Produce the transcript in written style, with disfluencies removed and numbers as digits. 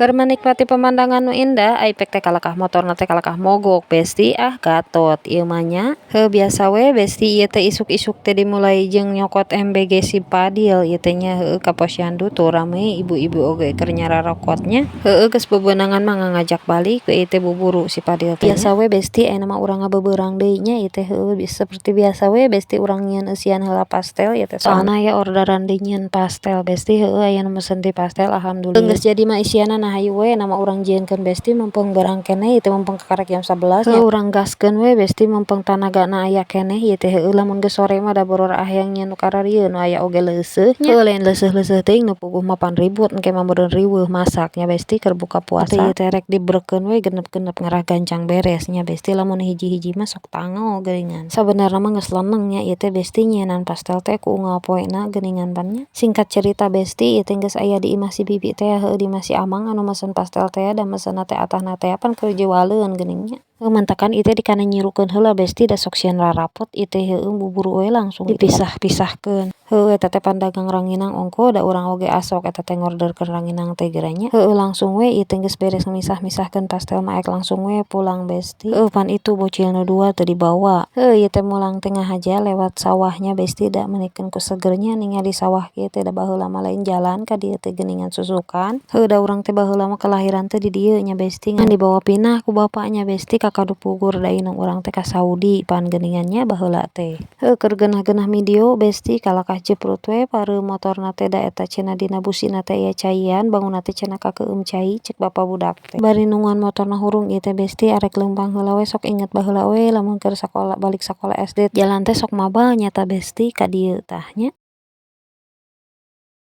Keur menikmati pemandangan nu indah, ai pek teh kalakah motorna teh kalakah mogok, Besti. Ah, gatot ieu mah nya. Heuh, biasa we, Besti. Ieu teh isuk-isuk teh dimulai jeung nyokot MBG si Padil ieu teh nya. Heueuh, ka posyandu tuh rame ibu-ibu oge keur nyararokot nya. Heueuh, geus bebeunangan mah ngangajak balik we ieu teh buburu si Padil teh. Biasa we, Besti, ayeuna mah urang ngabebeurang deui nya ieu teh. Heueuh, seperti biasa we, Besti, urang nyieun eusian heula pastel ieu teh, soalna aya orderan deui nyieun pastel, Besti. Heueuh, aya nu mesen ti pastel, alhamdulillah geus jadi mah isianna. Nah, hayu we na mah urang jieunkeun, Besti, mumpung beurang keneh ieu teh, mumpung kakarek jam 11 nya. Heueuh, urang gaskeun we, Besti, mumpung tanagana aya keneh ieu teh. Heueuh, lamun geus sore mah da boro hayang nyieun nu kararieu nu aya oge leuseuh nya. Heueuh, lain leuseuh-leuseuh teuing, nu puguh mah pan ribut engke mah meureun riweuh masaknya, Besti, keur buka puasa. Ieu teh rek dibrekeun we genep-genep ngarah gancang beres nya, Besti. Lamun hiji-hiji mah sok tangel geuningan. Sabenerna mah geus leneng nya ieu teh, Besti, nyieunnan pastel teh ku unggal poena geuningan pan nya. Singkat cerita, Besti, ieu teh geus aya di imah si bibi teh. Heueuh, di imah si amang anu mesen pastel teh, da mesenna teh atahna teh pan keur jualeun geuning nya. Heueuh, mantakan ieu teh dikana nyirukeun heula, Besti, da sok sieun rarapot ieu teh. Heueuh, buburu we langsung dipisah-pisahkeun. Heueuh, eta teh pan dagang ranginang ongko, da urang oge asok eta teh ngorderkeun ranginang teh geura nya. Heueuh, langsung we ieu teh geus beres misah-misahkeun pastel mah, langsung we pulang, Besti. Heueuh, pan itu bocil nu dua teu dibawa. Heueuh, ieu teh mulang teh ngahaja lewat sawahnya, Besti, da meunikeun ku segernya ningali sawah kieu teh, da baheula mah lain jalan ka dieu teh geuningan, susukan. Heueuh, da urang teh baheula mah kelahiran teh di dieu nya, Besti, ngan dibawa pindah ku bapaknya, Besti, ka Kadupugur, da indung urang teh ka Saudi pan geuningan nya baheula teh. Heueuh, keur geunah-geunah video, Besti, kalakah jeprut we pareu motorna teh, da eta cenah dina busina teh aya caian, bangunna teh cenah kakeueum cai cek bapa budak teh. Bari nungguan motorna hurung ieu teh, Besti, arek leumpang heula we. Sok inget baheula we lamun keur sakola, balik sakola SD, jalan teh sok mabal nya ta, Besti, ka dieu tah nya.